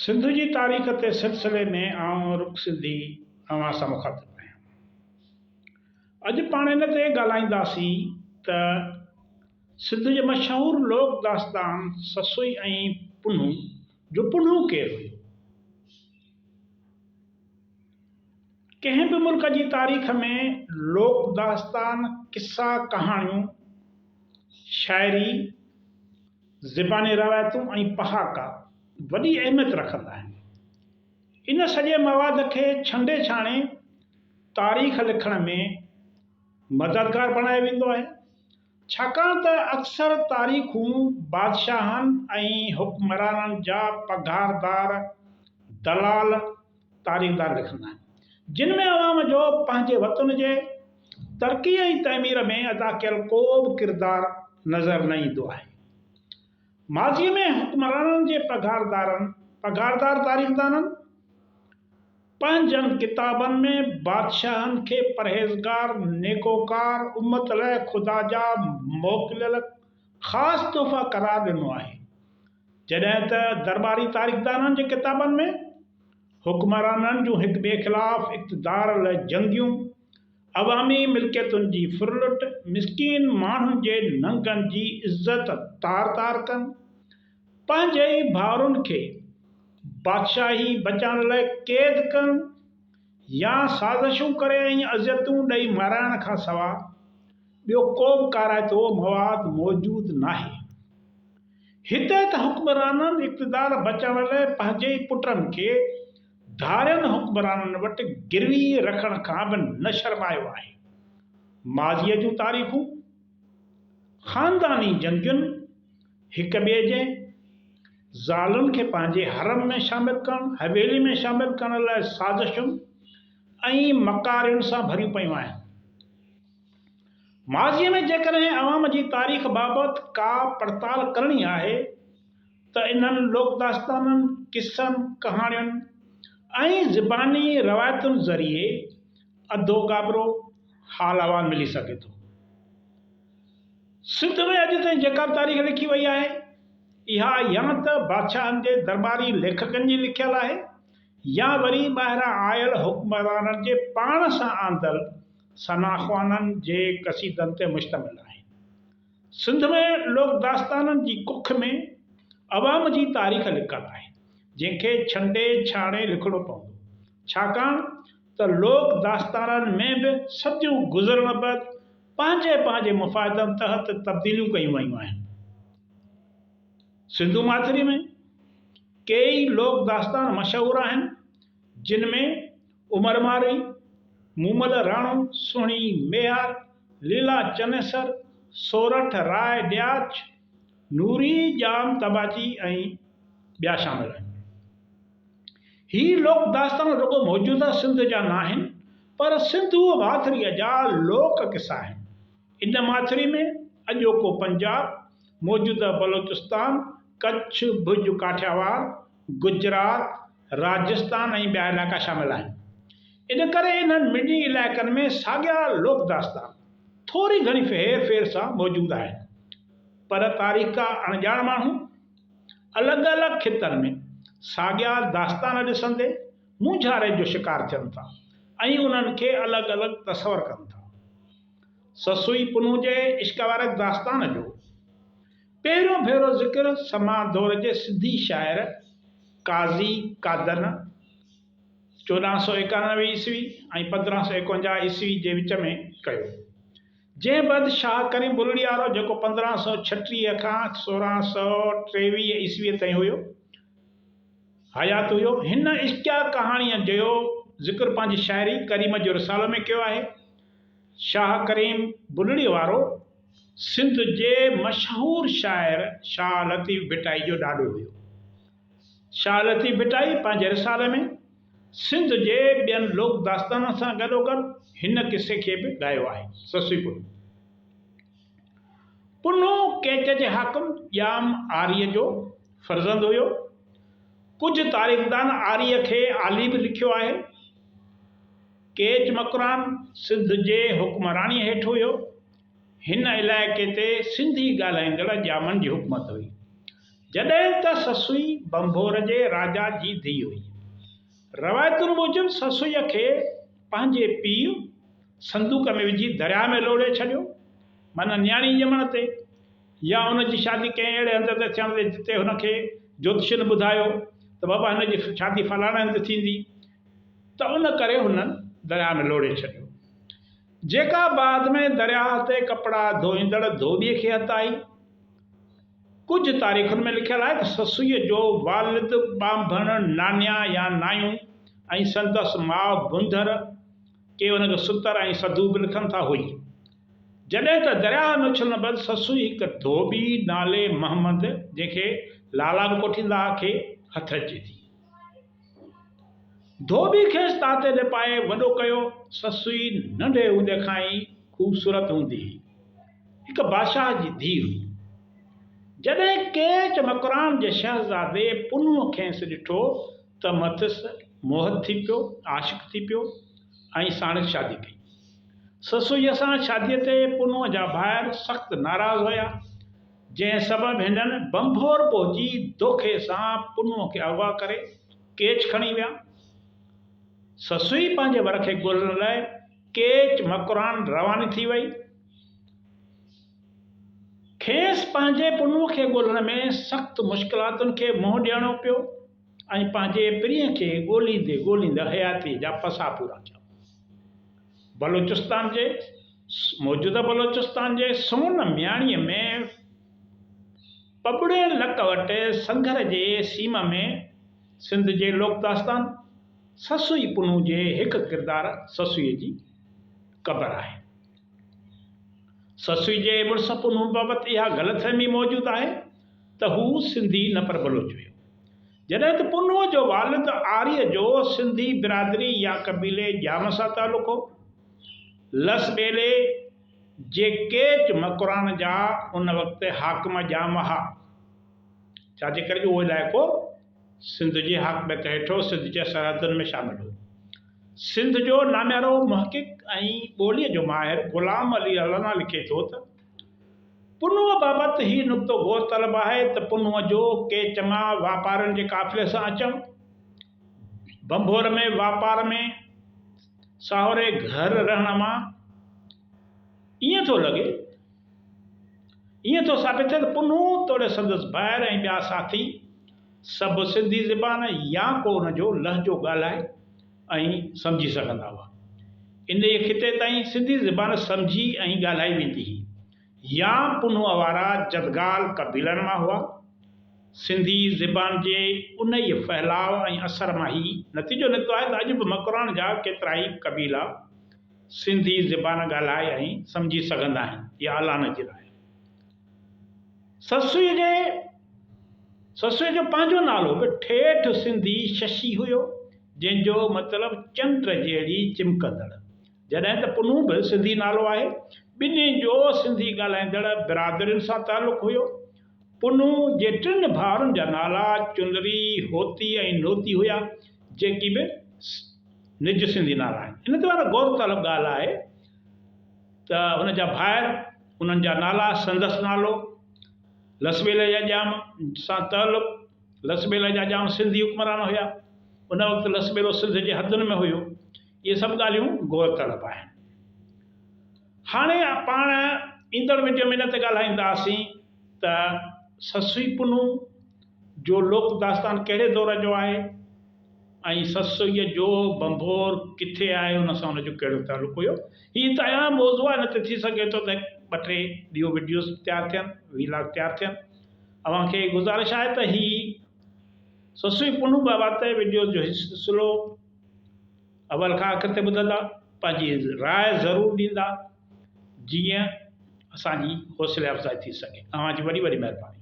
سنڌ جي تاريخ تي سلسلي ۾ آئون رڪ سنڌي اوهان سان مخاطب آهيان. اڄ پاڻ ان تي ڳالهائينداسين ته سنڌ جي مشهور لوڪ داستان سسئي ۽ پنهون جو پنهون ڪير هيو؟ ڪنهن به ملڪ جي تاريخ ۾ لوڪ داستان، قصا ڪهاڻيون، شاعري، زباني روايتون ۽ پهاڪا وڏي اهميت رکندا آهن. ان سڄي مواد کي ڇنڊي ڇاڻي تاريخ لکڻ ۾ مددگار بڻايو ويندو آهي. ڇاڪاڻ ته اڪثر تاريخون بادشاهن ۽ حڪمرانن جا پگهاردار دلال تاريخدان لکندا آهن، جن ۾ عوام جو پنهنجي وطن جي ترقي ۽ تعمير ۾ ادا ڪيل ڪو به ڪردار نظر نه ايندو آهي. ماضيء ۾ حڪمرانن جي پگهاردارن پگهاردار تاريخدانن پنهنجن ڪتابن ۾ بادشاهن کي پرهيزگار، نيڪوڪار، امت لاء خدا جا موڪليل خاص تحفا قرار ڏنو آهي. جڏهن ته درٻاري تاريخدانن جي ڪتابن ۾ حڪمرانن جون هڪ ٻئي خلاف اقتدار لاء جنگيون، عوامي ملڪيتن جي ڦرلٽ، مسڪين ماڻهن جي ننگن جي عزت تار تار ڪن، پنهنجي ئي ڀائرن کي بادشاهي بچائڻ لاء قيد ڪرڻ يا سازشون ڪري ۽ اذيتون ڏئي مارائڻ کان سوا ٻيو ڪو به ڪارائتو مواد موجود ناهي. هتي ته حڪمرانن اقتدار بچائڻ لاء پنهنجي ئي پٽن کي ڌارين حڪمرانن وٽ گروي رکڻ کان به نه شرمايو آهي. ماضيء جون تاريخون خانداني جنگين، هڪ ٻئي جي زالن کي پنهنجي حرم ۾ شامل ڪرڻ، حويلي ۾ شامل ڪرڻ لاء سازشن ۽ مڪارين سان ڀريون پيون آهن. ماضيء ۾ جيڪڏهن عوام جي تاريخ بابت ڪا پڙتال ڪرڻي آهي ته انهن لوڪ داستانن، قصن، ڪهاڻين ۽ زباني روايتن ذريعي اڌو گابرو حال احوال ملي سگهي ٿو. سنڌ ۾ اڄ تائين جيڪا به تاريخ لکي وئي آهي، اها يا ته بادشاهن جي درٻاري ليکڪن جي لکيل آهي يا وري ٻاهران آيل حڪمرانن جي پاڻ سان آندل ثناخوانن جي قصيدن تي مشتمل آهي. سنڌ ۾ لوڪ داستانن جي ڪک ۾ عوام جي تاريخ لڪل آهي، جنهن کي ڇنڊي ڇاڻي لکڻو پوندو، ڇاڪاڻ ته لوڪ داستانن ۾ به صديون گذرڻ بعد پنهنجي پنهنجي مفادن تحت تبديليون ڪيون ويون آهن. سنڌو ماٿري ۾ ڪيئي لوڪ داستان مشهور آهن، جن ۾ عمر مارئي، مومل راڻو، سهڻي ميهار، ليلا چنيسر، سورٺ راء ڏياچ، نوري ڄام تباچي ۽ ٻيا شامل آهن. هي لوڪ داستان رڳو موجوده سنڌ جا ناهن پر سنڌوء ماٿريء جا لوڪ قصا آهن. ان ماٿري ۾ اڄوڪو پنجاب، موجوده بلوچستان، ڪڇ، ڀڄ، ڪاٺياواڙ، گجرات، راجستان ۽ ٻيا علائقا شامل آهن. ان ڪري انهن مڙني علائقن ۾ ساڳيا لوڪ داستان ٿوري گهڻي هير ڦير سان موجود آهن. پر تاريخ کان اڻڄاڻ ماڻهو الڳ الڳ خطن ۾ ساڳيا داستان ڏسندي مونجهاري جو شڪار ٿين ٿا ۽ انهن کي الڳ الڳ تصور ڪن ٿا. سسئي پنهون جي عشق واري داستان جو پهريون ڀيرو ذڪر سما دور جي سنڌي شاعر قاضي قادن 1491 عيسوي ۽ 1551 عيسوي جي وچ ۾ ڪيو. جنهن بعد شاهه ڪريم بلڙيارو جيڪو 1536 کان 1623 عيسويء تائين هيو، حيات هيو، هن عشقيه ڪهاڻيء جو ذڪر پنهنجي شاعري ڪريم جو رسالو ۾ ڪيو آهي. شاهه ڪريم بلڙي وارو سنڌ جي مشهور شاعر شاهه لطيف ڀٽائي جو ڏاڏو هيو. شاهه لطيف ڀٽائي پنهنجي رسالي ۾ سنڌ جي ٻين لوڪ داستانن سان گڏوگڏ هن قصي کي به ڳايو آهي. سسئي پنهون پنهون ڪيچ جي حاڪم ڄام آريء جو فرزند هيو. ڪجهه تاريخدان آريء کي عالي به لکيو آهي. ڪيچ مڪران سنڌ جي حڪمراڻيء هيٺ هيو. هن علائقي تي سنڌي ڳالهائيندڙ ڄامن جي حڪومت هئي. جڏهن ته سسئي ڀنڀور جي راجا جي ڌيء هئي. روايتن موجب سسئيء کي پنهنجي پيء صندوق ۾ وجهي درياء ۾ لوڙهي ڇڏيو، معنيٰ نياڻي ڄمڻ تي يا ان جي شادي ڪنهن اهڙي هنڌ تي ٿيڻ تي جتي هن کي جوتشين ٻڌايو ته بابا هن جي شادي فلاڻي هنڌ ٿيندي ته ان ڪري هنن درياء ۾ لوڙهي ڇڏيو. جيڪا بعد ۾ درياهه تي ڪپڙا ڌوئيندڙ ڌوٻيء کي هٿ آئي. ڪجهه تاريخن ۾ لکيل آهي ته سسئيء جو والد ٻانڀڻ نانيا يا نايون ۽ سندس ماء بنڌر، ڪي ان کي ستر ۽ سڌو به لکن ٿا، هئي. جڏهن ته درياهه ۾ اڇلڻ بعد سسئي هڪ ڌوٻي نالي محمد، جنهن کي لالا به ڪوٺيندا ها، کي هٿ اچي ٿي. ڌوٻي کيس تاتي لپائي وڏو ڪيو. سسئي ننڍي هوندي کان ئي خوبصورت هوندي هئي. هڪ بادشاهه جي ڌيء هئي. جڏهن ڪيچ مڪران جي شهزادي پنهونء کيس ڏٺو ته مٿس موهت ٿي پيو، عاشق ٿي پيو ۽ ساڻس شادي ڪئي. سسئيء سان شاديء تي پنهونء جا ڀائر سخت ناراض هيا. جنهن سبب هنن ڀنڀور پهچي دوکي سان پنهونء کي اغوا ڪري ڪيچ کڻي ويا. سسئي پنهنجي ور کي ڳولڻ لاء ڪيچ مڪران رواني ٿي وئي. کيس پنهنجي پنهونء کي ڳولڻ ۾ سخت مشڪلاتن کي منهن ڏيڻو پيو ۽ پنهنجي پرينء کي ڳوليندي ڳوليندي حياتيء جا پساهه پورا ٿيا. بلوچستان جي موجوده بلوچستان جي سون مياڻيء ۾ پٻڙين لڪ وٽ سنگهر جي سيم ۾ سنڌ جي لوڪ داستان سسئي پنهون جي هڪ ڪردار سسئيء جي قبر آهي. سسئي جي مڙس پنهون بابت اها غلط فهمي موجود آهي ته هو سنڌي نه پر بلوچ هيو. جڏهن ته پنهونء جو والد آريء جو سنڌي برادري يا قبيلي ڄام سان تعلق هو. لس ٻيلي جي ڪيچ مڪران جا ان وقت حاڪم ڄام ها. ڇا جي ڪري جو اهو علائقو سنڌ جي حاڪميت هيٺ هو، سنڌ جي سرحدن ۾ شامل هو. سنڌ جو ناميارو محقق ۽ ٻوليء جو ماهر غلام علي الانا لکي ٿو ته، پنهونء بابت هي نقطو غور طلب آهي ته پنهونء جو ڪيچ مان واپارين جي قافلي سان اچڻ، ڀنڀور ۾ واپار ۾ ساهوري گهر رهڻ مان ائين ٿو لڳي، ائين ٿو ثابت ٿئي ته پنهون توڙي سندس ڀائر ۽ ٻيا ساٿي سڀ سنڌي زبان يا ڪو ان جو لهجو ڳالهائي ۽ سمجهي سگهندا هئا. انهيء خطي تائين سنڌي زبان سمجهي ۽ ڳالهائي ويندي هئي يا پنهونء وارا جدگال قبيلن مان هئا. سنڌي زبان جي انهيء ڦهلاء ۽ اثر مان هي نتيجو نڪتو آهي ته اڄ به مڪران جا ڪيترائي قبيلا سنڌي زبان ڳالهائي ۽ سمجهي سگهندا آهن. اها اعلان جي راء آهي. سسئيء جي سسئيء جو پنهنجو نالو به ٺيٺ سنڌي ششي هيو، جنهن جو مطلب چنڊ جهڙي چمڪندڙ. جڏهن ته پنهون به سنڌي نالو آهي. ٻنهي جو سنڌي ڳالهائيندڙ برادرين سان تعلق هيو. پنهون جي ٽن ڀائرن جا نالا چنري، هوتي ۽ نوتي هيا، جيڪي به نج سنڌي نالا آهن. ان تي معنيٰ غور طلب ڳالهه آهي ته هن جا ڀائر، انهن جا نالا، سندس نالو، لسٻيلي جا ڄام سان تعلق، لسٻيلي جا ڄام سنڌي حڪمران هيا. ان وقت لسٻيلو سنڌ جي حدن ۾ هيو. اهي سڀ ڳالهيون غور طلب آهن. هاڻي پاڻ ايندڙ وڊيو ۾ ان تي ڳالهائينداسين ته سسئي پنهون جو لوڪ داستان ڪهڙي دور جو آهي ۽ سسئيء جو ڀنڀور ڪٿي آهي ان سان ان جو ڪهڙو تعلق هيو. هي ته اهم موضوع آهي ان تي ٿي سگهي ٿو ته ٻه ٽي ٻيون وڊيوز تيار ٿين، وي لاگ تيار ٿين. اوهان کي گذارش آهي ته هي سسئي پنهون بابت وڊيوز جو هي سلسلو اول کان آخر تائين ٻڌندا، پنهنجي راء ضرور ڏيندا، جيئن اسان جي حوصلي افزائي ٿي سگهي. اوهان جي وڏي وڏي مهرباني.